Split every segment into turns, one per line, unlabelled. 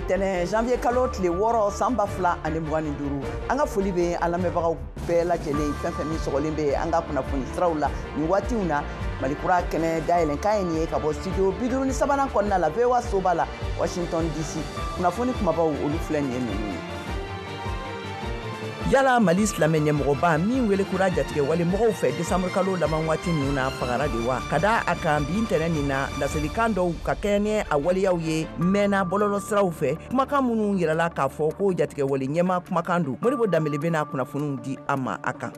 Ntɛnɛn janvier kalo tile 6 san 2025, an ka foli bɛ an lamɛnbagaw bɛɛ lajɛlen, fɛn fɛn min sɔgɔlen bɛ an ka kunnafoni siraw la nin waatiw na. Mali Kura kɛnɛ dayɛlɛn kan ye nin ye ka bɔ studio 53nan kɔnɔna la, VOA soba la, Washington DC. Kunnafoni kumabaw olu filɛ nin ye ninnu ye. Yala Mali silamɛ ɲɛmɔgɔba min wele kura jatigɛwale mɔgɔw fɛ décembre kalo laban waati ninnu na fagara de wa? Ka da a kan bi ntɛnɛn nin na, laselikan dɔw ka kɛɲɛ ni a waleyaw ye mɛnna bɔlɔlɔsiraw fɛ, kumakan minnu yirala k'a fɔ ko jatigɛwale ɲɛma kumakan don. Modibo Danbele bɛna kunnafoniw di an ma a kan.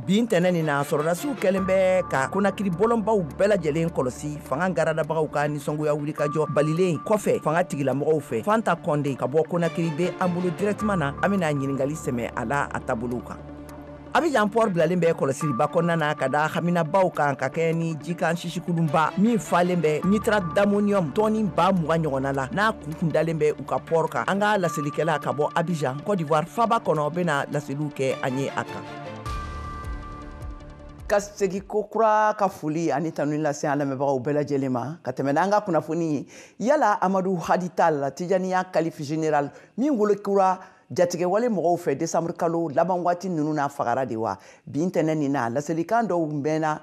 Bi ntɛnɛn nin na, sɔrɔdasiw kɛlen bɛ ka Konakiri bɔlɔnbaw bɛɛ lajɛlen kɔlɔsi fanga garadabagaw ka nisɔngoya wulikajɔ balilen kɔfɛ fanga tigilamɔgɔw fɛ. Fanta Kɔnde ka bɔ Konakiri bɛ an bolo directement na, an bɛna ɲininkali sɛmɛ a la a taabolow kan. Abidjan port bilalen bɛ kɔlɔsiliba kɔnɔna na ka da haminabaw kan ka kɛ ni jikan sisikulunba min falen bɛ nitrate d'ammonium tɔni 20,000 ɲɔgɔnna la, n'a kun kun dalen bɛ u ka port kan. An ka laselikɛla ka bɔ Abidjan, Côte d'Ivoire faba kɔnɔ, bɛna laseliw kɛ an ye a kan. Ka segin ko kura ka foli ani tanuni lase an lamɛnbagaw bɛɛ lajɛlen ma ka tɛmɛ n'an ka kunnafoni ye. Yala Amadu Hadi Tall, Tijaniya calife général min wele kura jatigɛwale mɔgɔw fɛ décembre kalo laban waati ninnu na, fagara de wa? Bi ntɛnɛn nin na, laselikan dɔw mɛnna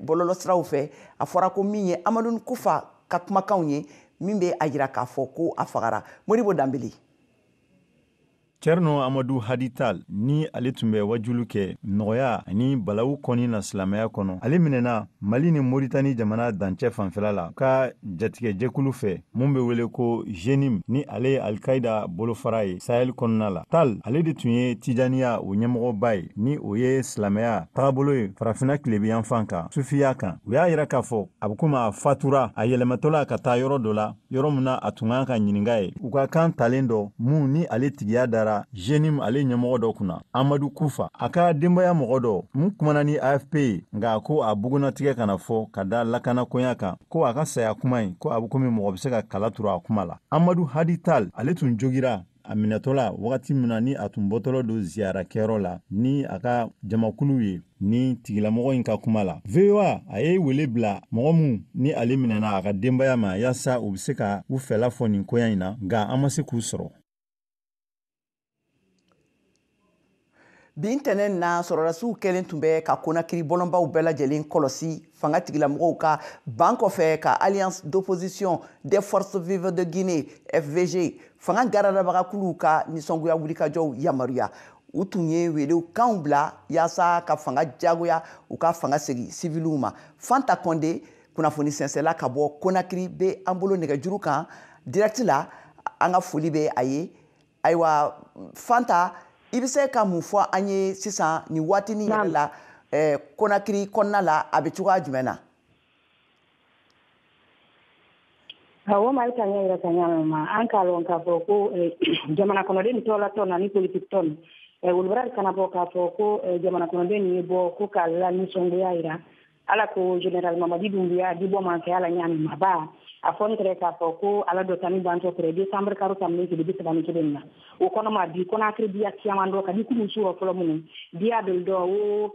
bɔlɔlɔsiraw fɛ. A fɔra ko min ye Amadu Kufa ka kumakanw ye min bɛ a yira k'a fɔ ko a fagara. Modibo Danbele.
Thierno Amadou Hadi Tall ni ale tun bɛ wajulu kɛ nɔgɔya ani balawu kɔni na silamɛya kɔnɔ, ale minɛna Mali ni Moritani jamana dancɛ fanfɛla la ka jatigɛjɛkulu fɛ mun bɛ wele ko JNIM, ni ale ye Al-Qaïda bolofara ye Sahel kɔnɔna la. Tall ale de tun ye Tijaniya o ɲɛmɔgɔba ye, ni o ye silamɛya tagabolo ye farafinna tilebiyanfan kan, sufiya kan. U y'a yira k'a fɔ a bɛ komi a fatura a yɛlɛmatɔla ka taa yɔrɔ dɔ la, yɔrɔ min na a tun kan ka ɲininka ye. U ka kan talen dɔ mun ni ale tigiya dara JNIM ale ɲɛmɔgɔ dɔ kunna, Amadu Kufa. A ka denbaya mɔgɔ dɔ mun kumana ni AFP ye, nka ko a bugunnatigɛ kana fɔ ka da lakanakoɲa kan, ko a ka saya kuma in ko a bɛ komi mɔgɔ bɛ se ka kala turu a kuma la. Amadu Hadi Tall ale tun jogira a minɛtɔla wagati min na ni a tun bɔtɔlɔ don ziyara kɛyɔrɔ la ni a ka jamakulu ye ni tigilamɔgɔ in ka kuma la. VOA a ye wele bila mɔgɔ mun ni ale minɛna a ka denbaya ma yaasa u bɛ se ka u fɛla fɔ nin koɲa in na, nka an ma se k'u sɔrɔ.
Bi ntɛnɛn na, sɔrɔdasiw kɛlen tun bɛ ka Konakiri bɔlɔnbaw bɛɛ lajɛlen kɔlɔsi fanga tigilamɔgɔw ka ban kɔfɛ ka Alliance d'opposition des forces vives de Guinée, FVG, fanga garadabagakuluw ka nisɔngoya wulikajɔw yamaruya. U tun ye welekanw bila yaasa ka fanga jagoya u ka fanga segin siviliw ma. Fanta Kɔnde, kunnafoni sɛnsɛnla ka bɔ Konakiri, bɛ an bolo nɛgɛjuru kan direct la. An ka foli bɛ a ye. Ayiwa Fanta, i bɛ se ka mun fɔ an ye sisan nin waatinin yɛrɛ la Konakiri kɔnɔna la, a bɛ cogoya jumɛn na?
Awɔ, Mali ka ɲɛ yɛrɛ ka ɲa ma, an k'a lɔn k'a fɔ ko jamana kɔnɔden tɔɔlatɔ na ni politiki tɔn wolobara kana bɔ k'a fɔ ko jamana kɔnɔden ye bɔ ko k'a la nisɔngoya yira ala ko général Mamadi Doumbouya di bɔ mansaya la ɲaami ma ba a fɔ n tɛrɛ k'a fɔ ko ala dɔ tani bantɔ tɛrɛ décembre karo tɛmɛnen tile 31 na. O kɔnɔ ma bi Conakry diya caman dɔ ka di kunu su fɔlɔ minnu diya dɔ dɔ o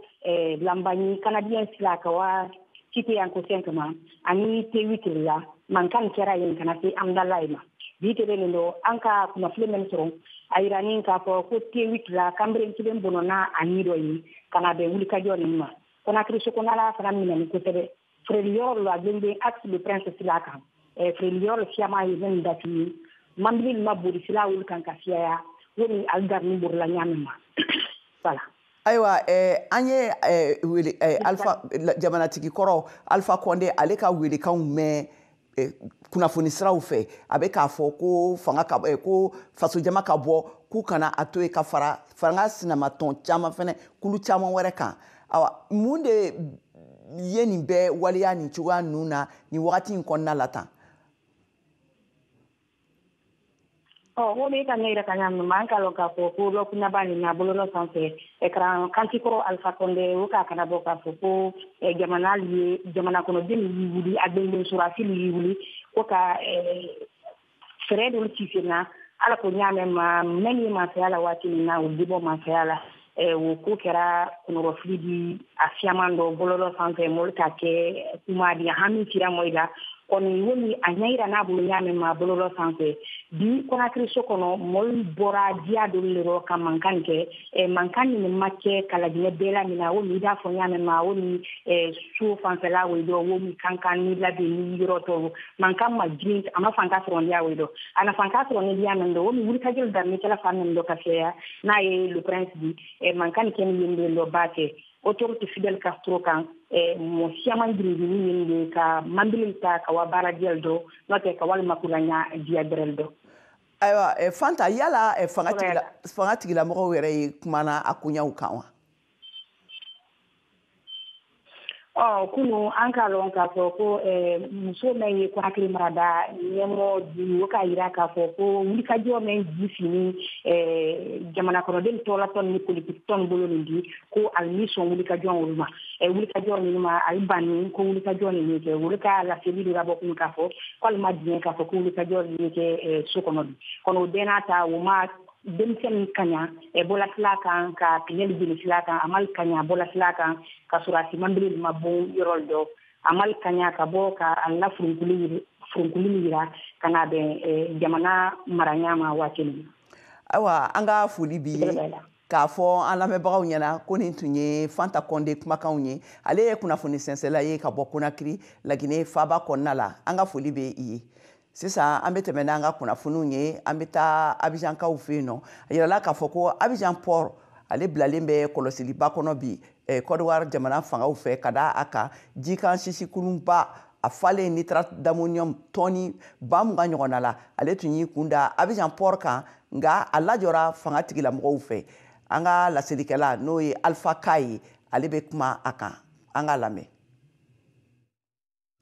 lambaɲi canadien sila ka wa cité yan ko cinq ma ani T8 la mankan kɛra yen ka na se Amdalaye ma. Bi tele nin dɔ an ka kunnafoni min sɔrɔ a yira ni k'a fɔ ko T8 la kanbere kelen bɔnɔna a ni dɔ ye ka na bɛn wulikajɔ nin ma. Conakry sokɔnɔla fana minɛni kosɛbɛ feereli yɔrɔ la gbengbeng axe le prince sila kan, feereli yɔrɔ siyama ye min datugu mambili ma boli sila wuli kan ka fiyaya wo ni alidar ni borila ɲaami ma. Voilà.
Ayiwa, an ye wele Alpha jamanatigi kɔrɔ Alpha Condé ale ka welekanw mɛn kunnafoni siraw fɛ. A bɛ k'a fɔ ko fanga ka ko fasojama ka bɔ k'u kana a to yen ka fara fanga sinamatɔn caman fɛnɛ kulu caman wɛrɛ kan. Awa, mun de ye nin bɛɛ waleya nin cogoya ninnu na nin wagati in kɔnɔna la tan?
Ɔ, o bɛ ka ɲɛ yɛrɛ ka ɲa ma, an k'a lɔn k'a fɔ ko lɔkunnaba nin na bɔlɔlɔ sanfɛ écran kantikɔrɔ Alpha Condé o k'a kana bɔ k'a fɔ ko jamana ye jamana kɔnɔden y'i wuli a gbengben sɔrɔdasi y'i wuli ko ka fɛɛrɛ dɔw ci sen na ala ko ɲaamɛ ma mɛn ye mansaya la waati min na o dibɔ mansaya la. O ko kɛra kɔnɔrɔfili di a siyaman dɔ bɔlɔlɔ sanfɛ mɔli k'a kɛ kuma di hami cira mɔ i la. Kɔni woni a ɲɛ yira n'a bolo ɲa min ma bololɔ sanfɛ bi Conakry so kɔnɔ, mɔlu bɔra diya dɔ le rɔ ka mankan kɛ. Mankan nin ma kɛ ka Laginɛ bɛɛ la mina, wo mi i b'a fɔ ɲa min ma, wo ni so fanfɛla wo dɔ, wo mi kankan ni labɛn ni yɔrɔ tɔw, mankan ma girin, a ma fanka sɔrɔ diya wo dɔ, a na fanka sɔrɔ ni diya min dɔ, wo mi wulikajɔ daminɛ kɛla fan min dɔ ka fɛya n'a ye le prince di, mankan kɛ ni yen dɔ ba kɛ autorité Fidel Castro kan. Mɔ siaman giringini yen de ka manbili ta ka wa baara diyal dɔ, n'o tɛ ka walima kulaɲa diya bɛrɛl dɔ.
Ayiwa, Fanta, yala fanga tigilamɔgɔw yɛrɛ ye kumana a koɲaw kan wa?
Ɔ, kunu an k'a lɔn k'a fɔ ko muso min ye Conakry marada ɲɛmɔgɔ di, o k'a yira k'a fɔ ko wulikajɔ min ji fini jamana kɔnɔden tɔɔratɔn ni politiki tɔn bolo nin di, ko ali ni sɔn wulikajɔ olu ma, wulikajɔ ninnu ma, ali banni ko wulikajɔ ninnu kɛ. Olu ka laseli dɔ labɔ kunu k'a fɔ k'ale ma diɲɛ k'a fɔ ko wulikajɔ ninnu kɛ so kɔnɔ bi kɔnɔ. O bɛɛ n'a ta, o ma denmisɛnnin kaɲa bɔla sila kan ka piɲɛli jeli sila kan, a ma kaɲa bɔla sila kan ka sɔrɔ a simanbili ma bon yɔrɔ dɔ, a ma kaɲa ka bɔ ka a la furunkuli yira ka na bɛn jamana maraɲa ma waati min.
Ayiwa, an ka foli b'i ye k'a fɔ an lamɛnbagaw ɲɛna ko nin tun ye Fanta Kɔnde kumakanw ye. Ale ye kunnafoni sɛnsɛla ye ka bɔ Conakry, Laginɛ faaba kɔnɔna la. An ka foli bɛ i ye. Sisan an bɛ tɛmɛ n'an ka kunnafoniw ye. An bɛ taa Abijankaw fɛ yen nɔ. A yirala k'a fɔ ko Abijan port, ale bilalen bɛ kɔlɔsiliba kɔnɔ bi Côte d'Ivoire jamana fangaw fɛ, ka da a kan jikan sisikurunba a falen nitrate d'ammonium tɔni 20,000 ɲɔgɔnna la, ale tun y'i kun da Abijan port kan, nka a lajɔra fanga tigilamɔgɔw fɛ. An ka laselikɛla, n'o ye Alpha Ka ye, ale bɛ kuma a kan. An k'a lamɛn.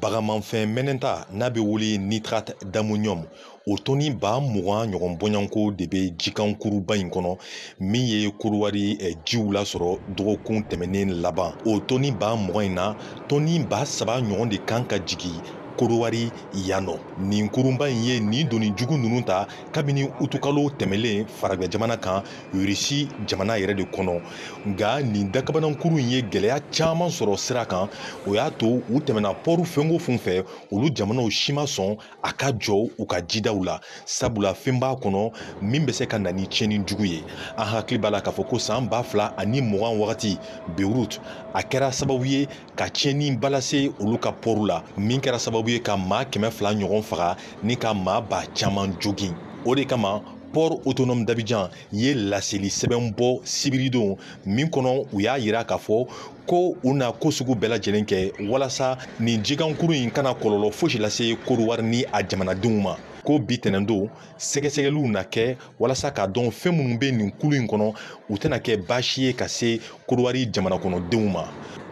Bagamafɛn mɛnɛnta n'a bɛ wele nitrate d'ammonium, o tɔni 20,000 ɲɔgɔn bɔɲɔgɔnko de bɛ jikankuruba in kɔnɔ min ye Korowari jiw lasɔrɔ dɔgɔkun tɛmɛnen laban. O tɔni 20,000 in na, tɔni 3,000 ɲɔgɔn de kan ka jigin Korowari yan nɔ. Nin kurunba in ye nin doni jugu ninnu ta kabini utukalo tɛmɛlen farajɛ jamana kan, Irisi jamana yɛrɛ de kɔnɔ. Nka nin dakabanankuru in ye gɛlɛya caman sɔrɔ sira kan. O y'a to u tɛmɛna pɔru fɛn o fɛn fɛ, olu jamanaw si ma sɔn a ka jɔ u ka jidaw la, sabula fɛn b'a kɔnɔ min bɛ se ka na ni tiɲɛni jugu ye. An hakili b'a la k'a fɔ ko san 2020 wagati, Beirut a kɛra sababu ye ka tiɲɛni ba lase olu ka pɔru la, min kɛra sababu ye ka maa 200 ɲɔgɔn faga ni ka maa ba caman jogin. O de kama port autonome d'Abidjan ye laseli sɛbɛn bɔ sibiridon min kɔnɔ, u y'a yira k'a fɔ ko u na ko sugu bɛɛ lajɛlen kɛ walasa nin jikankuru in kana kɔlɔlɔ fosi lase Korowari ni a jamanadenw ma. Ko bi tɛnɛndon sɛgɛsɛgɛliw na kɛ walasa k'a dɔn fɛn minnu bɛ nin kulu in kɔnɔ, u tɛna kɛ baasi ye ka se Korowari jamana kɔnɔdenw ma.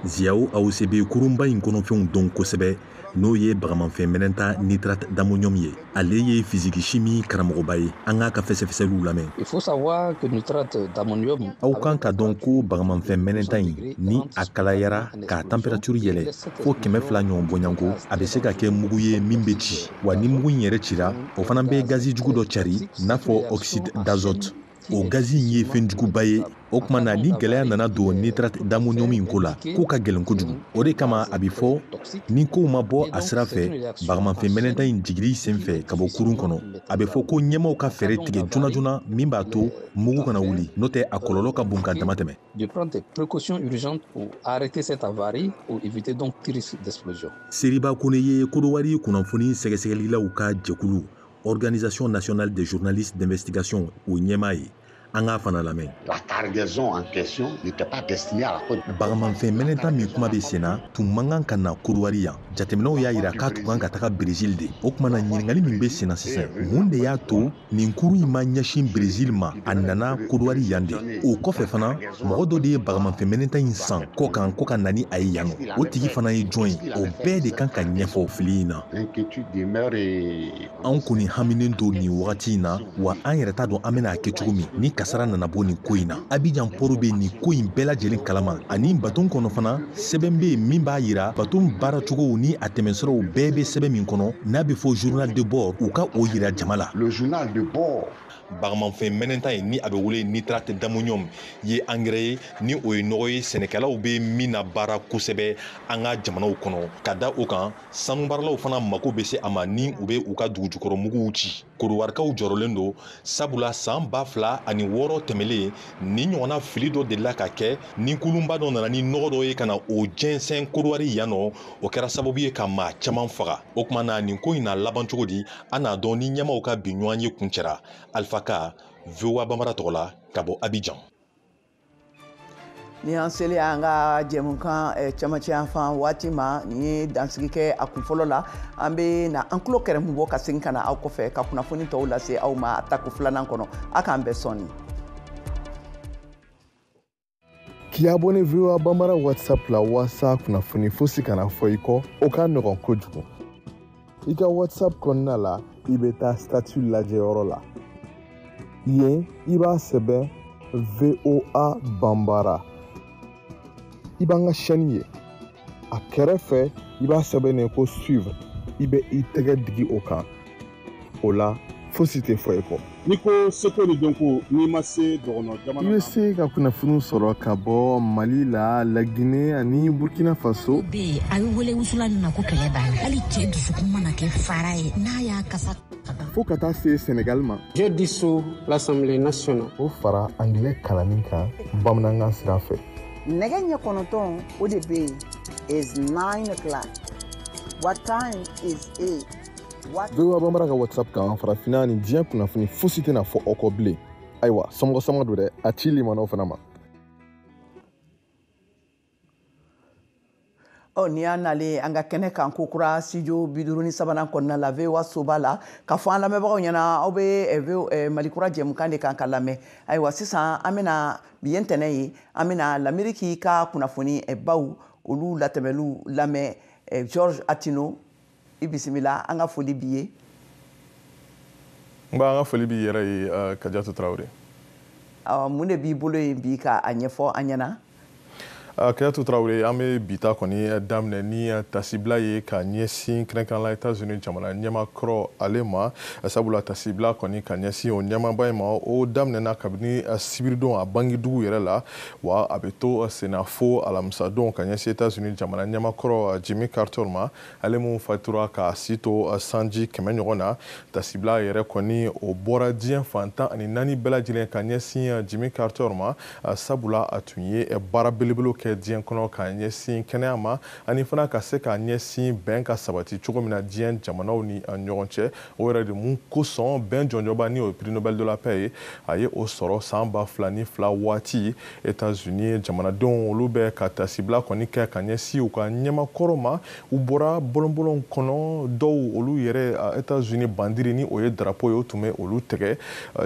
Ziyaw Awusebe kurunba in kɔnɔfɛnw dɔn kosɛbɛ, n'o ye bagamafɛn mɛnɛnta nitrate d'ammonium ye. Ale ye physique chimie karamɔgɔba ye. An k'a ka fɛsɛfɛsɛliw lamɛn.
Il faut savoir que nitrate d'ammonium,
Aw kan ka dɔn ko bagamafɛn mɛnɛnta in, ni a kalayara k'a température yɛlɛ fo 200 ɲɔgɔn bɔɲɔgɔnko, a bɛ se ka kɛ mugu ye min bɛ ci. Wa ni mugu in yɛrɛ cira, o fana bɛ gazi jugu dɔ cari n'a fɔ oxyde d'azote. O gazi in ye fɛn juguba ye. O tuma na, ni gɛlɛya nana don nitrate d'ammonium in ko la, ko ka gɛlɛn kojugu. O de kama a bɛ fɔ ni kow ma bɔ a sira fɛ, bagamafɛn mɛnɛnta in jigili sen fɛ ka bɔ kurun kɔnɔ, a bɛ fɔ ko ɲɛmaaw ka fɛɛrɛ tigɛ joona joona min b'a to mugu kana wuli, n'o tɛ a kɔlɔlɔ ka bon ka dama tɛmɛ.
De prendre des précautions urgentes pour arrêter cette avarie ou éviter donc tout risque d'explosion.
Seriba Kone ye Kodowari kunnafoni sɛgɛsɛgɛlilaw ka jɛkulu, Organisation nationale des journalistes d'investigation, o ɲɛmaa ye. An k'a fana lamɛn.
La cargaison en question n'était pas destinée à la Côte.
Bagamafɛn mɛnɛnta min kuma bɛ sen na tun man kan ka na Kodowari yan. Jateminɛw y'a yira k'a tun kan ka taga Brésil de. O tuma na, ɲininkali min bɛ sen na sisan, mun de y'a to nin kurun in ma ɲɛsin Brésil ma, a nana Kodowari yan de? O kɔfɛ fana, mɔgɔ dɔ de ye bagamafɛn mɛnɛnta in san kɔ kan ko ka na ni a ye yan nɔ. O tigi fana ye jɔn ye? O bɛɛ de kan ka ɲɛfɔ fili in na.
L'inquiétude demeure et
Anw kɔni haminen don nin wagati in na, wa an yɛrɛ t'a dɔn an bɛna a kɛ cogo min ni kasara nana bɔ nin ko in na. Abidjan port bɛ nin ko in bɛɛ lajɛlen kalama, ani baton kɔnɔ fana sɛbɛn bɛ yen min b'a yira baton baaracogow ni a tɛmɛsiraw bɛɛ bɛ sɛbɛn min kɔnɔ n'a bɛ fɔ journal de bord, u ka o yira jama la.
Le journal de bord.
Bagamafɛn mɛnɛnta ye ni a bɛ wele nitrate d'ammonium ye angɛrɛ ye, ni o ye nɔgɔ ye sɛnɛkɛlaw bɛ min na baara kosɛbɛ an ka jamanaw kɔnɔ. Ka da o kan, sanubaaralaw fana mako bɛ se a ma ni u bɛ u ka dugujukɔrɔmuguw ci. Kodiwarikaw jɔrɔlen don, sabula san 2006 tɛmɛlen nin ɲɔgɔnna fili dɔ delila ka kɛ ni kulunba dɔ nana ni nɔgɔ dɔ ye ka na o jɛnsɛn Kodiwari yan nɔ. O kɛra sababu ye ka maa caman faga. O tuma na nin ko in na laban cogo di, an n'a dɔn ni ɲɛmaaw ka bi ɲɔgɔn ye kuncɛra. Alpha Ka, VOA Bambara tɔgɔ la ka bɔ Abidjan.
Ni an selen an ka jɛmukan cɛmancɛ yan fan waati ma, nin ye dansigi kɛ a kun fɔlɔ la. An bɛ na an tulo kɛrɛmu bɔ ka segin ka na aw kɔfɛ ka kunnafoni tɔw lase aw ma a tako filanan kɔnɔ. A k'an bɛn sɔɔni.
K'i abonné VOA Bambara WhatsApp la walasa kunnafoni fosi kana fɔ i kɔ, o ka nɔgɔn kojugu. I ka WhatsApp kɔnɔna la, i bɛ taa statut lajɛyɔrɔ la. Yen, i b'a sɛbɛn VOA Bambara. I b'an ka chaîne ye. A kɛrɛfɛ, i b'a sɛbɛn ko suivre. I bɛ i tɛgɛ digi o kan. O la, fosi tɛ fɔ i kɔ.
N'i ko seko ni dɔnko, n'i ma se dɔgɔnɔ jamana
I bɛ se ka kunnafoniw sɔrɔ ka bɔ Mali la, Laginɛ ani Burkina Faso.
Bɛ yen, a bɛ wele wusulan min ma ko kɛlɛ b'a la. Hali cɛ dusukun mana kɛ fara ye, n'a y'a kasa
fo ka taa se Senegal ma.
Je dissous l'Assemblée nationale.
O fara anglais kalanni kan bamanankan sira fɛ.
Nɛgɛ ɲɛ 9 o de bɛ yen is 9 o'clock. What time is it?
VOA Bambara ka WhatsApp kan, farafinna ni diɲɛ kunnafoni fosi tɛna fɔ aw kɔ bilen. Ayiwa, somɔgɔ sama don dɛ, a ci limanaw fana ma.
Ɔ, ni y'an nalen an ka kɛnɛ kan ko kura studio 53nan kɔnɔna la VOA soba la, ka fɔ an lamɛnbagaw ɲɛna aw bɛ Mali kura jɛmukan de kan ka lamɛn. Ayiwa, sisan an bɛna bi ye ntɛnɛn ye, an bɛna Lameriki ka kunnafoni baw olu latɛmɛliw lamɛn. George Attino, i bisimila, an ka foli b'i ye.
N b'an ka foli b'i yɛrɛ ye, Kadiatou Traoré.
Mun de b'i bolo yen bi ka a ɲɛfɔ an ɲɛna?
Kadiatou Traoré, an bɛ bi ta kɔni daminɛ ni tasibila ye ka ɲɛsin kɛrɛnkɛrɛnnenya États-Unis jamana ɲɛmaakɔrɔ ale ma, sabula tasibila kɔni ka ɲɛsin o ɲɛmaaba in ma, o daminɛna kabini sibiridon a bangedugu yɛrɛ la, wa a bɛ to senna fo alamisadon ka ɲɛsin États-Unis jamana ɲɛmaakɔrɔ Jimmy Carter ma, ale mun fatura k'a si to sanji 100 ɲɔgɔn na. Tasibila yɛrɛ kɔni o bɔra diɲɛ fan 14 bɛɛ lajɛlen ka ɲɛsin Jimmy Carter ma, sabula a tun ye baara belebele kɛ diɲɛ kɔnɔ ka ɲɛsin kɛnɛya ma, ani fana ka se ka ɲɛsin bɛn ka sabati cogo min na diɲɛ jamanaw ni ɲɔgɔn cɛ. O yɛrɛ de mun kosɔn bɛn jɔnjɔba ni o ye prix Nobel de la paix ye, a ye o sɔrɔ san 2002 waati. États-Unis jamanadenw olu bɛ ka tasibila kɔni kɛ ka ɲɛsin u ka ɲɛmakɔrɔ ma. U bɔra bɔlɔnbɔlɔn kɔnɔ, dɔw olu yɛrɛ États-Unis bandiri ni o ye drapeau ye, o tun bɛ olu tɛgɛ.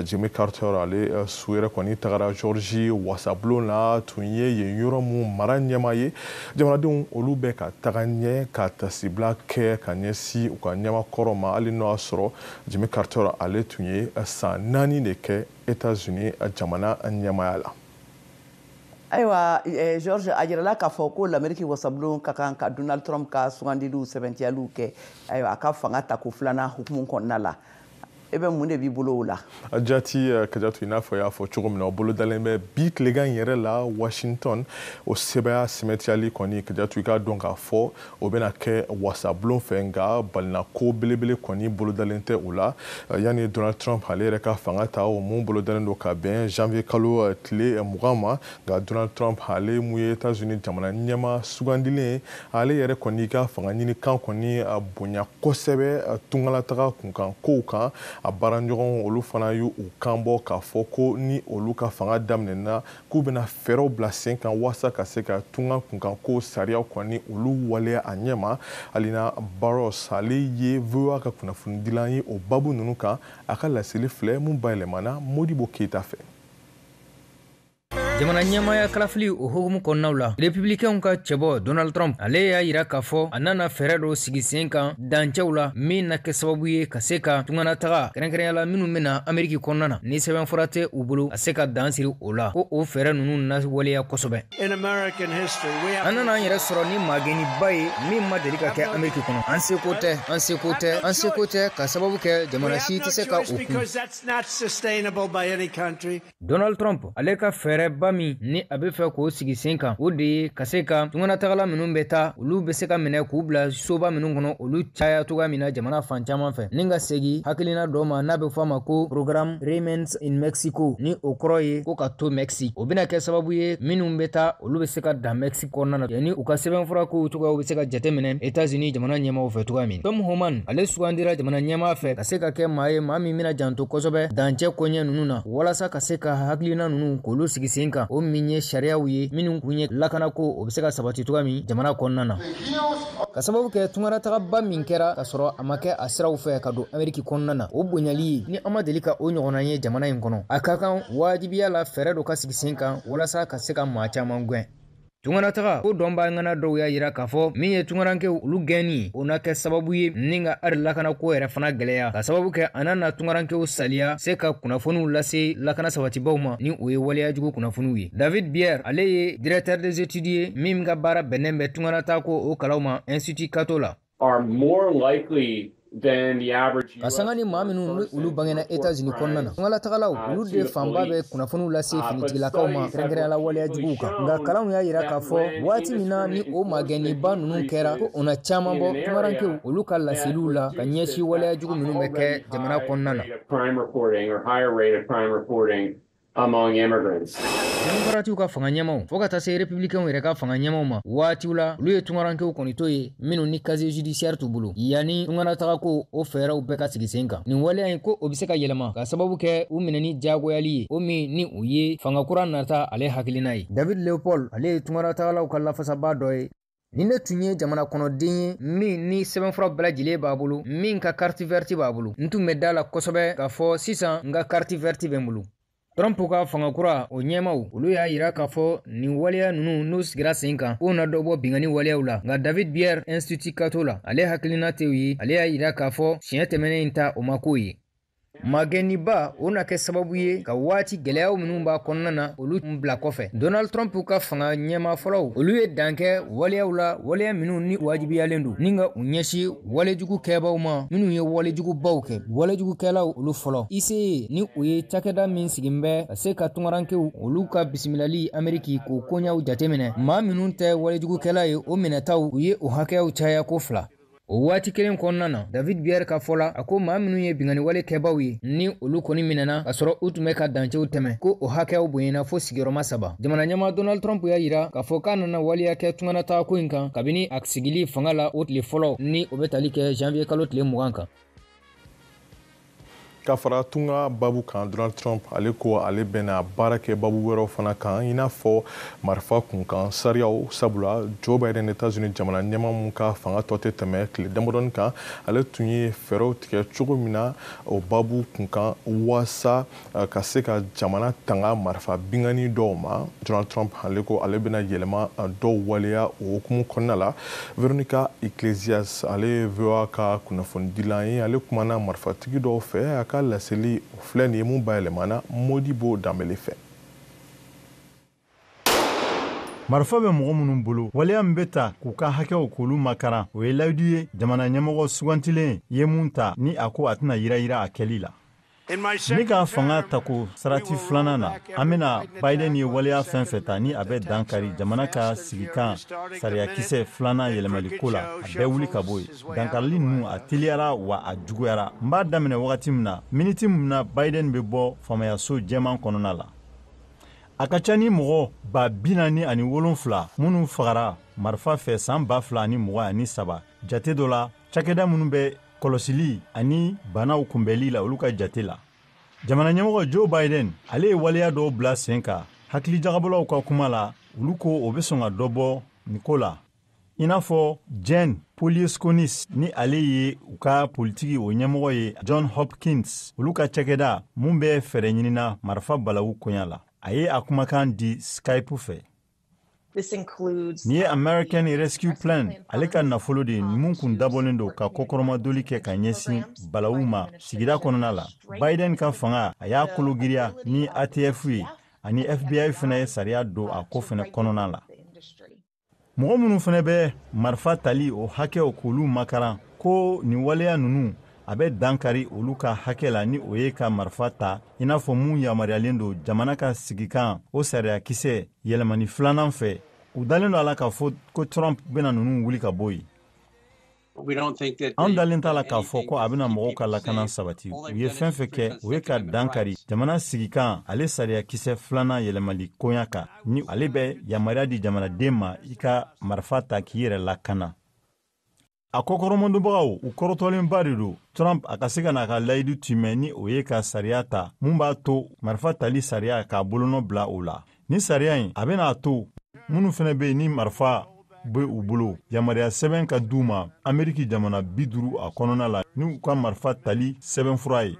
Jimmy Carter ale su yɛrɛ kɔni tagara Georgie wasabulon la, tun ye yen yɔrɔ mun mara ɲɛmaa ye. Jamanadenw olu bɛ ka taga ɲɛ ka tasibila kɛ ka ɲɛsin u ka ɲɛmakɔrɔ ma, hali n'o y'a sɔrɔ Jimmy Carter ale tun ye san 4 de kɛ États-Unis jamana ɲɛmaaya la.
Ayiwa, George, a jirala k'a fɔ ko Lameriki wasabulon ka kan ka Donald Trump ka sugandiliw sɛbɛntiyaliw kɛ, ayiwa, a ka fanga tako filanan hukumu kɔnɔna la. E bɛ mun de b'i bolo o la?
Jati Kadiatou, i n'a fɔ i y'a fɔ cogo min na, o bolodalen bɛ bi tilegan yɛrɛ la Washington. O sɛbɛya sɛmɛtiyali kɔni, Kadiatou, i k'a dɔn k'a fɔ o bɛna kɛ wasabulon fɛ, nka balinako belebele kɔni bolodalen tɛ o la. Yanni Donald Trump ale yɛrɛ ka fanga ta, o mun bolodalen don ka bɛn janvier kalo tile 20 ma. Nka Donald Trump ale mun ye États-Unis jamana ɲɛmaa sugandilen ye, ale yɛrɛ kɔni ka fanga ɲini kan kɔni bonya kosɛbɛ tungalataga kunkan kow kan. A baaraɲɔgɔnw olu fana y'u kan bɔ k'a fɔ ko ni olu ka fanga daminɛna, k'u bɛna fɛɛrɛw bila sen kan walasa ka se ka tunga kunkanko sariyaw kɔni olu waleya a ɲɛ ma. Alina Barros ale ye VOA ka kunnafonidilan ye o babu ninnu kan, a ka laseli filɛ mun bayɛlɛmana Modibo Keyita fɛ.
Jamana ɲɛmaaya kalafili o hukumu kɔnɔnaw la, Republicainw ka cɛbɔ Donald Trump, ale y'a yira k'a fɔ a nana fɛɛrɛ dɔ sigi sen kan dancɛw la min na kɛ sababu ye ka se ka tunganataga, kɛrɛnkɛrɛnya la minnu bɛna Ameriki kɔnɔna na ni sɛbɛnfura tɛ u bolo, a se ka dan siri o la, ko o fɛɛrɛ ninnu na waleya kosɛbɛ. An nana an yɛrɛ sɔrɔ ni magɛnniba ye min ma deli ka kɛ Ameriki kɔnɔ. An seko tɛ, an seko tɛ, an seko tɛ, ka sababu kɛ jamana si tɛ se ka o kun. Donald Trump, ale ka fɛɛrɛba min ni a bɛ fɛ k'o sigi sen kan, o de ye ka se ka tunganatagala minnu bɛ taa, olu bɛ se ka minɛ k'u bila soba minnu kɔnɔ, olu caya cogoya min na jamana fan caman fɛ, ni ka segin hakilina dɔ ma n'a bɛ fɔ a ma ko programme Remains in Mexico, ni o kɔrɔ ye ko ka to Mexique. O bɛna kɛ sababu ye minnu bɛ taa, olu bɛ se ka dan Mexique kɔnɔna na, yanni u ka sɛbɛnfura kow cogoyaw bɛ se ka jateminɛ États-Unis jamana ɲɛmaaw fɛ cogoya min. Tom Homan, ale sugandira jamana ɲɛmaa fɛ ka se ka kɛ maa ye, maa min bɛna janto kosɛbɛ dancɛ koɲɛ ninnu na, walasa ka se ka hakilina ninnu k'olu sigi sen kan, o min ye sariyaw ye minnu kun ye lakanako, o bɛ se ka sabati cogoya min jamana kɔnɔna na. Ka sababu kɛ tungaratagaba min kɛra ka sɔrɔ a ma kɛ a siraw fɛ ka don Ameriki kɔnɔna na, o bonyali ye ni an ma deli ka o ɲɔgɔnna ye jamana in kɔnɔ, a ka kan wajibiya la fɛɛrɛ dɔ ka sigi sen kan walasa ka se ka maa caman gɛn. Tunganataga ko dɔnbaa ŋana dɔw y'a yira k'a fɔ min ye tungarankew olu gɛnni, o na kɛ sababu ye ni ka ari lakanako yɛrɛ fana gɛlɛya, ka sababu kɛ a na na tungarankew saliya se ka kunnafoniw lase lakana sabatibaw ma ni o ye waleyajugu kunnafoniw ye. David Bier, ale ye directeur des études ye min ka baara bɛnnen bɛ tunganatako o kalaw ma Institut Cato la. Ka sanga ni maa minnu ni olu bangena États-Unis kɔnɔna na, tungalatagalaw olu de fanba bɛ kunnafoniw lase finitigilakaw ma, kɛrɛnkɛrɛnya la waleya juguw kan. Nka kalanw y'a yira k'a fɔ waati min na ni o magɛnniba ninnu kɛra, ko o na caman bɔ tungarankew olu ka laseliw la ka ɲɛsin waleya jugu minnu bɛ kɛ jamana kɔnɔna na.
Among immigrants.
Demokaratiw ka fanga ɲɛmaw, fo ka taa se Republicainw yɛrɛ ka fanga ɲɛmaw ma, waatiw la olu ye tungarankew kɔni to ye minnu ni casier judiciaire t'u bolo, yanni tunganatagako o fɛɛrɛw bɛɛ ka sigi sen kan. Nin waleya in, ko o bɛ se ka yɛlɛma ka sababu kɛ u minɛni diyagoyali ye, o min ni o ye fanga kura nata ale hakilina ye. David Leopold, ale ye tungaratagalaw ka lafasaba dɔ ye. Ni ne tun ye jamana kɔnɔden ye min ni sɛbɛnfura bɛɛ lajɛlen b'a bolo, min ka carte verte b'a bolo, n tun bɛ da la kosɛbɛ k'a fɔ sisan n ka carte verte bɛ n bolo. Trump ka fanga kura o ɲɛmaw, olu y'a yira k'a fɔ nin waleya ninnu n'u sigira sen kan, k'o na dɔ bɔ binkanni waleyaw la. Nka David Bier, Institut Cato la, ale hakilina tɛ o ye. Ale y'a yira k'a fɔ siɲɛ tɛmɛnen in ta, o ma k'o ye. Magɛnniba o na kɛ sababu ye ka waati gɛlɛyaw minnu b'a kɔnɔna na, olu bila kɔfɛ. Donald Trump ka fanga ɲɛma fɔlɔw, olu ye dan kɛ waleyaw la, waleya minnu ni wajibiyalen don ni ka u ɲɛsin walejugu kɛbaw ma minnu ye walejugubaw kɛ, walejugukɛlaw olu fɔlɔ. ICE, ni o ye cakɛda min sigin bɛ ka se ka tungarankew olu ka bisimilali Ameriki k'o koɲaw jateminɛ, maa minnu tɛ walejugukɛla ye, o minɛtaw, u ye o hakɛyaw caya ko 2. O waati kelen kɔnɔna na, David Bier ka fɔ la, a ko maa minnu ye binkanni wale kɛbaw ye ni olu kɔni minɛna ka sɔrɔ u tun bɛ ka dancɛw tɛmɛ, ko o hakɛyaw bonyana fo sigiyɔrɔma 3. Jamana ɲɛmaa Donald Trump y'a yira k'a fɔ k'a nana waleya kɛ tunganatagako in kan kabini a sigili fanga la o tile fɔlɔ, ni o bɛ tali kɛ janvier kalo tile 20 kan.
Ka fara tunga babu kan, Donald Trump ale ko ale bɛna baara kɛ babu wɛrɛw fana kan, i n'a fɔ marifa kunkan sariyaw, sabula Joe Biden, États-Unis jamana ɲɛmaa mun ka fanga tɔ tɛ tɛmɛ tile damadɔni kan, ale tun ye fɛɛrɛw tigɛ cogo min na o babu kunkan waasa ka se ka jamana tanga marifa binkanni dɔw ma. Donald Trump ale ko ale bɛna yɛlɛma dɔw waleya o hukumu kɔnɔna la. Veronica Iglesias, ale ye VOA ka kunnafonidilan ye, ale kumana marifatigi dɔw fɛ. A ka laseli o filɛ nin ye mun bayɛlɛmana Modibo Danbele fɛ.
Marifa bɛ mɔgɔ minnu bolo, waleya min bɛ ta k'u ka hakɛw k'olu makaran, o ye layidu ye jamana ɲɛmɔgɔ sugantilen ye mun ta ni a ko a tɛna yira a kɛli la. Ne ka fanga tako sarati filanan na, an bɛna Biden ye waleya fɛn fɛn ta ni a bɛ dan kari jamana ka sigikan sariyakisɛ filanan yɛlɛmaliko la, a bɛɛ wuli ka bɔ yen. Dankarili ninnu, a teliyara wa a juguyara. N b'a daminɛ wagati min na, miniti min na Biden bɛ bɔ faamayaso jɛman kɔnɔna la. A ka ca ni mɔgɔ 47,000 minnu fagara marifa fɛ san 2023 jate dɔ la, cakɛda minnu bɛ kɔlɔsili ani banaw kunbɛli la, olu ka jate la. Jamana ɲɛmɔgɔ Joe Biden, ale ye waleya dɔw bila sen kan. Hakilijagabɔlaw ka kuma la, olu ko o bɛ sɔn ka dɔ bɔ nin ko la, i n'a fɔ Jen Polieskonis, ni ale ye u ka politiki o ɲɛmɔgɔ ye John Hopkins, olu ka cakɛda mun bɛ fɛɛrɛ ɲinina marifa balawu koɲa la. A ye a kumakan di Skype fɛ. Nin ye American Rescue Plan ale ka nafolo de ye mun kun dabɔlen don ka kɔkɔrɔmadoli kɛ ka ɲɛsin balawu ma sigida kɔnɔna la. Biden ka fanga a y'a kologiriya ni ATF ye ani FBI fana ye sariya don a ko fana kɔnɔna la. Mɔgɔ minnu fana bɛ marifa tali o hakɛw k'olu makaran ko nin waleya ninnu a bɛ dankari olu ka hakɛ la ni o ye ka marifa ta i n'a fɔ mun yamaruyalen don jamana ka sigikan o sariyakisɛ yɛlɛmani filanan fɛ. U dalen don a la k'a fɔ ko Trump bɛna ninnu wuli ka bɔ yen. An dalen t'a la k'a fɔ ko a bɛna mɔgɔw ka lakana sabati. U ye fɛn fɛn kɛ, o ye ka dankari jamana sigikan ale sariyakisɛ filanan yɛlɛmali koɲa kan ni ale bɛ yamaruya di jamanaden ma i ka marifa ta k'i yɛrɛ lakana. A kɔkɔrɔmadonbagaw u kɔrɔtɔlenba de don Trump a ka se ka n'a ka layidu timɛ ni o ye ka sariya ta mun b'a to marifa tali sariya k'a bolonɔ bila o la. Ni sariya in a bɛna a to minnu fana bɛ yen ni marifa bɛ u bolo yamaruya sɛbɛn ka d'u ma Ameriki jamana 50 a kɔnɔna la ni u ka marifa tali sɛbɛnfura ye.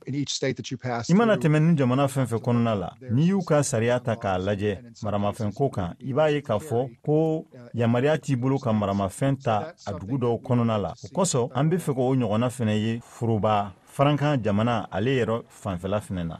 I mana tɛmɛ ni jamana fɛn fɛn kɔnɔna la, n'i y'u ka sariya ta k'a lajɛ maramafɛnko kan, i b'a ye k'a fɔ ko yamaruya t'i bolo ka maramafɛn ta a dugu dɔw kɔnɔna la. O kosɔn, an bɛ fɛ k'o ɲɔgɔnna fana ye foroba farankan jamana ale yɛrɛ fanfɛla fana na.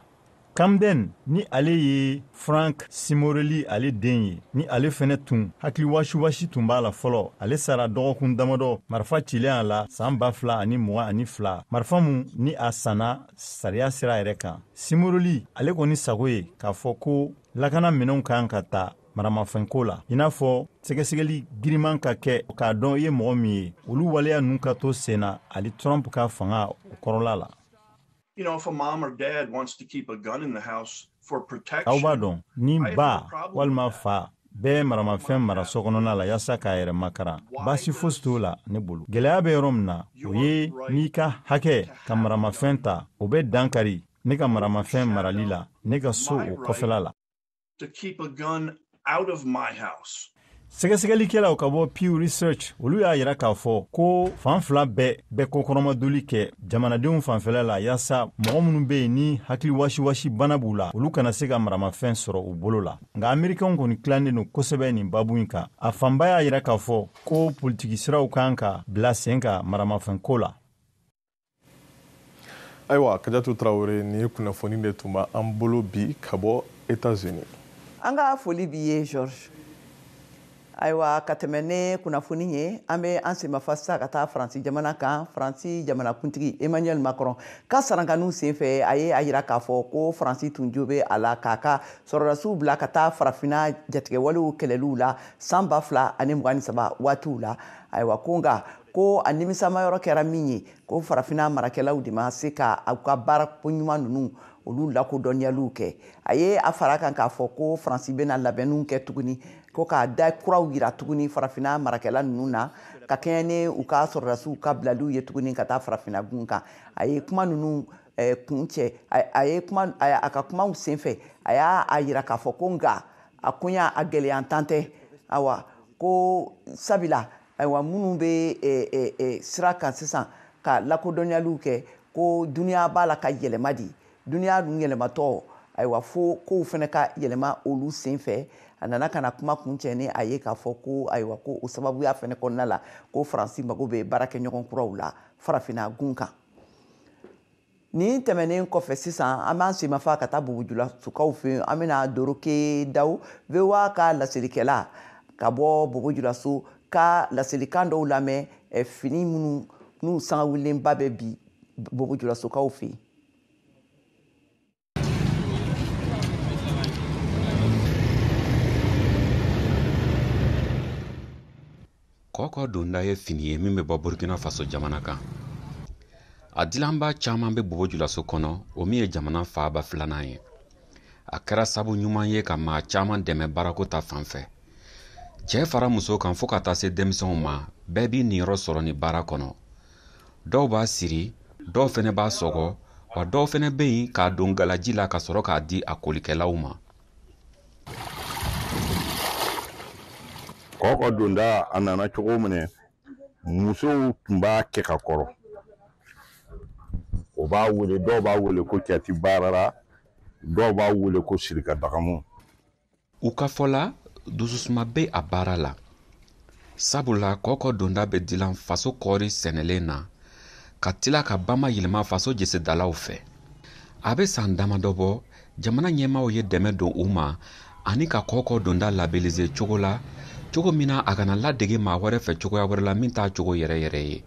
Camden ni ale ye Frank Simorelli ale den ye, ni ale fɛnɛ tun hakili wasiwasi tun b'a la fɔlɔ. Ale sara dɔgɔkun damadɔ marifa cilen a la san 2022, marifa mun ni a sanna sariya sira yɛrɛ kan. Simorelli ale kɔni sago ye k'a fɔ ko lakana minɛnw kan ka ta maramafɛnko la, i n'a fɔ sɛgɛsɛgɛli giriman ka kɛ k'a dɔn i ye mɔgɔ min ye, olu waleya ninnu ka to sen na ale Trump ka fanga o kɔrɔla la. Aw b'a dɔn ni ba walima fa bɛɛ maramafɛn mara so kɔnɔna la yaasa k'a yɛrɛ makaran, baasi fosi t'o la ne bolo. Gɛlɛya bɛ yɔrɔ min na, o ye n'i ka hakɛ ka maramafɛn ta, o bɛ dankari ne ka maramafɛn marali la ne ka so o kɔfɛla la. Sɛgɛsɛgɛlikɛlaw ka bɔ Pew Research olu y'a yira k'a fɔ ko fan fila bɛɛ bɛ kɔkɔrɔmadoli kɛ jamanadenw fanfɛla la yaasa mɔgɔ minnu bɛ yen ni hakili wasiwasi bana b'u la, olu kana se ka maramafɛn sɔrɔ u bolo la. Nka Amerikɛnw kɔni tilannen don kosɛbɛ nin babu in kan. A fanba y'a yira k'a fɔ ko politiki siraw kan ka bila sen kan maramafɛnko la.
Ayiwa, Kajatu Traoré, nin ye kunnafoni de tun b'an bolo bi ka bɔ États-Unis.
An ka foli b'i ye Georges. Ayiwa, ka tɛmɛ ne kunnafoni ye, an bɛ an senmafa sisan ka taa Faransi jamana kan. Faransi jamanakuntigi Emmanuel Macron ka sarankaniw senfɛ, a ye a yira k'a fɔ ko Faransi tun jo bɛ a la k'a ka sɔrɔdasiw bila ka taa farafinna jatigɛwalew kɛlɛliw la san 2023 waatiw la. Ayiwa, ko nka ko a nimisamayɔrɔ kɛra min ye, ko farafinna marakɛlaw de ma se ka u ka baara ko ɲuman ninnu olu lakodɔnniyaliw kɛ. A ye a fara kan k'a fɔ ko Faransi bɛna labɛnniw kɛ tuguni, ko k'a da kuraw yira tuguni farafinna marakɛla ninnu na ka kɛɲɛ ni u ka sɔrɔdasiw ka bilaliw ye tuguni ka taa farafinna gun kan. A ye kuma ninnu kun cɛ, a ye kuma a ka kumaw senfɛ, a y'a yira k'a fɔ ko nka a koɲa a gɛlɛyantan tɛ. Awa, ko sabila ayiwa minnu bɛ sira kan sisan ka lakodɔnniyaliw kɛ, ko duniya b'a la ka yɛlɛma di, duniya dun yɛlɛmatɔ, ayiwa fo kow fana ka yɛlɛma olu senfɛ. A nana ka na kuma kuncɛ ni a ye k'a fɔ ko ayiwa ko o sababuya fana kɔnɔna la ko Faransi mago bɛ baarakɛɲɔgɔn kuraw la farafinna gun kan. Nin tɛmɛnen kɔfɛ sisan, an b'an senmafa ka taa Bobojulasukaw fɛ yen. An bɛna Doroke Daw, VOA ka laselikɛla ka bɔ Bobojulaso ka laselikan dɔw lamɛn fini minnu n'u sangawulilenba bɛ bi Bobojulasokaw fɛ yen.
Kɔkɔ donda ye fini ye min bɛ bɔ Burkina Faso jamana kan. A dilanba caman bɛ Bobojulaso kɔnɔ, o min ye jamana faaba filanan ye. A kɛra sabu ɲuman ye ka maa caman dɛmɛ baarako ta fan fɛ. Cɛ fara muso kan fo ka taa se denmisɛnw ma, bɛɛ b'i niyɔrɔ sɔrɔ nin baara kɔnɔ. Dɔw b'a siri, dɔw fɛnɛ b'a sɔgɔ, wa dɔw fɛnɛ bɛ yen k'a don galaji la ka sɔrɔ k'a di a kolikɛlaw ma.
Kɔkɔ donda a nana cogo min, musow tun b'a kɛ ka kɔrɔ. O b'a wele, dɔw b'a wele ko cɛti baarara, Dɔw b'a wele ko sirika dagamu.
U ka fɔ la, dususuma bɛ a baara la, sabula kɔkɔ donda bɛ dilan faso kɔɔri sɛnɛlen na ka tila ka bamayɛlɛma faso jesedalaw fɛ. A bɛ san damadɔ bɔ, jamana ɲɛmaaw ye dɛmɛ don u ma ani ka kɔkɔ donda labelize cogo la, cogo min na a kana ladege maa wɛrɛ fɛ cogoya wɛrɛ la min t'a cogo yɛrɛ yɛrɛ ye.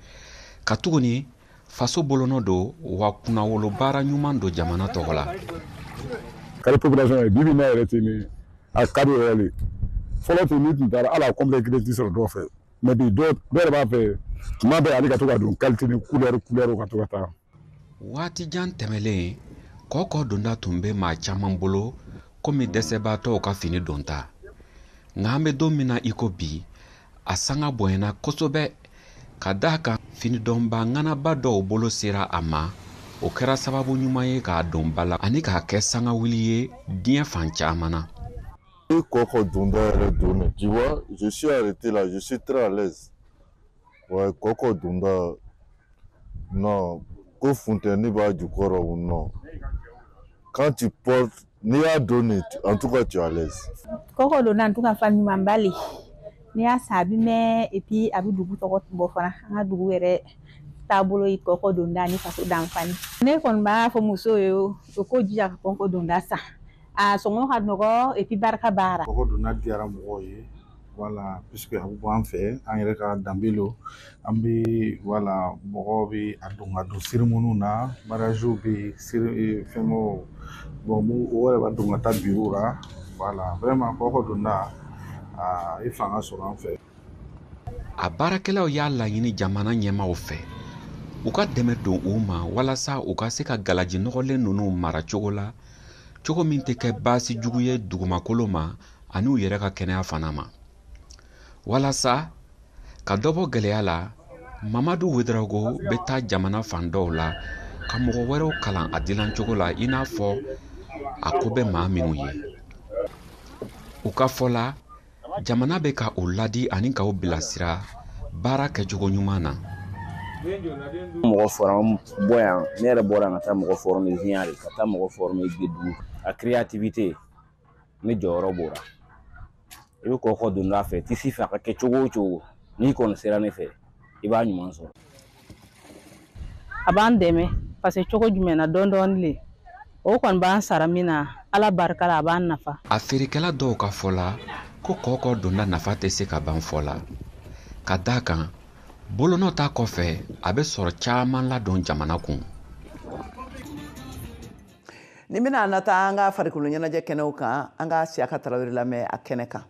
Ka tuguni faso bolonɔ don wa kunnawolo baara ɲuman don jamana tɔgɔ la.
Kari population ye bibi n'a yɛrɛ tɛ ni a kari yɛrɛ le fɔlɔ tun ni tun taara hali a complet kelen ti sɔrɔ dɔw fɛ, mais bi dɔw yɛrɛ b'a fɛ tuma bɛɛ ale ka to ka don qualité ni couleur ka to ka taa.
Waati jan tɛmɛlen, kɔkɔ donda tun bɛ maa caman bolo komi dɛsɛbaatɔw ka fini donta. Nka an bɛ don min na i ko bi, a sanga bonyana kosɛbɛ ka d'a kan finidɔnba ŋanaba dɔw bolo sera a ma. O kɛra sababu ɲuman ye k'a don ba la ani k'a kɛ sangawuli ye diɲɛ fan caman na.
I kɔkɔ donda yɛrɛ don, tu vois, je suis arrêté là, je suis très à l'aise. Ouais, kɔkɔ donda, non, ko funteni b'a jukɔrɔ ou non. Quand tu portes, n'i y'a donné, en tout cas tu es à l'aise.
Kɔkɔ donda en tout cas fan ɲumanba le. N'i y'a san a bɛ mɛn et puis a bɛ dugu tɔgɔ bɔ fana. An ka dugu yɛrɛ taabolo ye kɔkɔ donda ni faso danfani. Ne kɔni b'a fɔ musow ye o k'o jija ka kɔkɔ donda san. A sɔngɔ ka nɔgɔ et puis barika b'a la.
Kɔkɔ donda diyara mɔgɔw ye. Voilà, puisque a bɛ bɔ an fɛ, an yɛrɛ ka danbe lo, an bɛ voilà mɔgɔw bɛ a don ka don cérémonie na, mariage bɛ yen, fɛngɛw, bon o yɛrɛ b'a don ka taa bureau la, voilà vraiment kɔkɔ donda a ye fanga sɔrɔ an fɛ.
A baarakɛlaw y'a laɲini jamana ɲɛmaaw fɛ u ka dɛmɛ don u ma walasa u ka se ka galaji nɔgɔlen ninnu mara cogo la, cogo min tɛ kɛ baasi jugu ye dugumakolo ma ani u yɛrɛ ka kɛnɛya fana ma. Walasa ka dɔ bɔ gɛlɛya la, Mamadu Ouédraogo bɛ taa jamana fan dɔw la ka mɔgɔ wɛrɛw kalan a dilan cogo la i n'a fɔ a ko bɛ maa minnu ye. U ka fɔ la, jamana bɛ ka u ladi ani k'u bilasira baara kɛcogo ɲuman na.
Mɔgɔ forme bɔ yan, ne yɛrɛ bɔra yan ka taa mɔgɔ former Ziyare, ka taa mɔgɔ former Guédougou. A créativité, ne jɔyɔrɔ b'o la. I bɛ kɔkɔ donda fɛ, tisi fɛ a ka kɛ cogo o cogo, n'i kɔni sera ne fɛ, i b'a ɲuman sɔrɔ.
A b'an dɛmɛ parce que cogo jumɛn na, dɔɔni dɔɔni le. O kɔni b'an sara min na, Ala barika la a b'an nafa.
A feerekɛla dɔw ka fɔ la ko kɔkɔ donda nafa tɛ se ka ban fɔ la. Ka d'a kan, bolonɔ ta kɔfɛ a bɛ sɔrɔ caman ladon jamana kun.
Ni bɛna an taa an ka farikolo ɲɛnajɛ kɛnɛw kan, an ka Siyaka Tarawele lamɛn a kɛnɛ kan.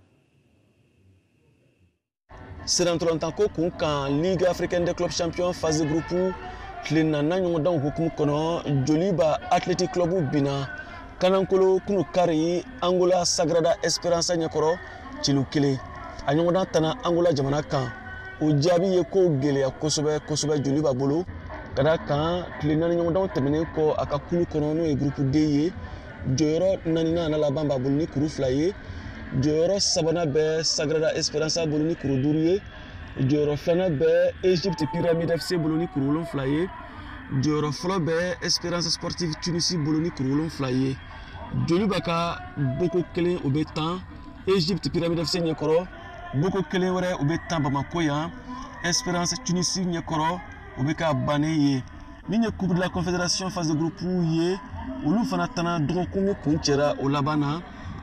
Sirantɔlantanko kun kan, Ligue africaine des clubs champions phase de groupe tile naaninan ɲɔgɔndanw hukumu kɔnɔ, Joliba Athletic Club binna Kanankolo kunu kari Angola Sagrada Esperança ɲɛkɔrɔ celu kelen. A ɲɔgɔndan tana Angola jamana kan. O jaabi ye ko gɛlɛya kosɛbɛ kosɛbɛ Joliba bolo, ka d'a kan tile naani ɲɔgɔndanw tɛmɛnen kɔ a ka kulu kɔnɔ n'o ye groupe D ye, jɔyɔrɔ naaninan n'a laban b'a bolo ni kuru 2 ye, jɔyɔrɔ sabanan bɛ Sagrada Esperança bolo ni kuru 5 ye, jɔyɔrɔ filanan bɛ Egypte Pyramide FC bolo ni kuru 7 ye, jɔyɔrɔ fɔlɔ bɛ Esperance Sportive Tunisie bolo ni kuru 7 ye. Joliba ka boko kelen o bɛ tan Egypte Pyramide FC ɲɛkɔrɔ, boko kelen wɛrɛ o bɛ tan Bamako yan Esperance Tunisie ɲɛkɔrɔ, o bɛ ka bannen ye. Min ye Coupe de la Confédération phase de groupe ye, olu fana tana dɔgɔkun min kun cɛra o laban na,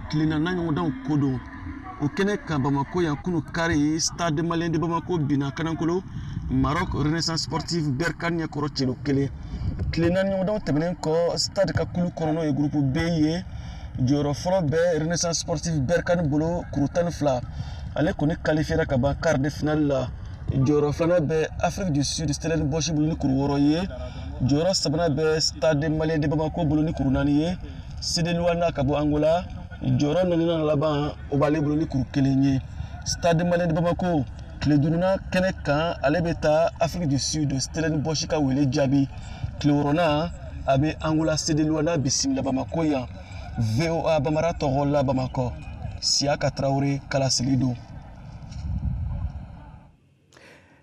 tile naaninan ɲɔgɔndanw ko don. O kɛnɛ kan Bamako yan kunu kari, Stade Malien de Bamako binna Kanankolo Maroc Renaissance Sportive Berkane ɲɛkɔrɔ celu kelen. Tile naani ɲɔgɔndanw tɛmɛnen kɔ, Stade ka kulu kɔnɔ n'o ye groupe B ye, jɔyɔrɔ fɔlɔ bɛ Renaissance Sportive Berkane bolo kuru 12, ale kɔni qualifiera ka ban quart de finale la. Jɔyɔrɔ filanan bɛ Afrique du Sud Stellenbosch bolo ni kuru 6 ye, jɔyɔrɔ sabanan bɛ Stade Malien de Bamako bolo ni kuru 4 ye, CD Luanda ka bɔ Angola jɔyɔrɔ naaninan laban o b'ale bolo ni kuru 1 ye. Stade Malien de Bamako tile duurunan kɛnɛ kan, ale bɛ taa Afrique du Sud Stellenbosch ka wele jaabi. Tile wɔɔrɔnan a bɛ Angola CD Luanda bisimila Bamako yan. VOA Bamara tɔgɔ la Bamakɔ, Siyaka Tarawele kalaseli don.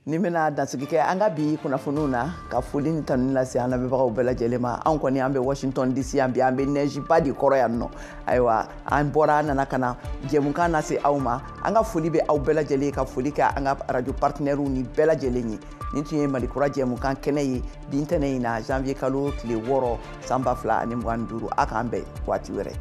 Ni bɛna dansigi kɛ an ka bi kunnafoniw na, ka foli ni tanuni lase an lamɛnbagaw bɛɛ lajɛlen ma. Anw kɔni, an bɛ Washington DC yan bi, an bɛ neige ba de kɔrɔ yan nɔ. Ayiwa, an bɔra, an nana ka na jɛmukan lase aw ma. An ka foli bɛ aw bɛɛ lajɛlen, ka foli kɛ an ka radio partenaires ni bɛɛ lajɛlen ye. Nin tun ye Malikura jɛmukan kɛnɛ ye bi ntɛnɛn in na, janvier kalo tile 6, san 2025. A k'an bɛn waati wɛrɛ.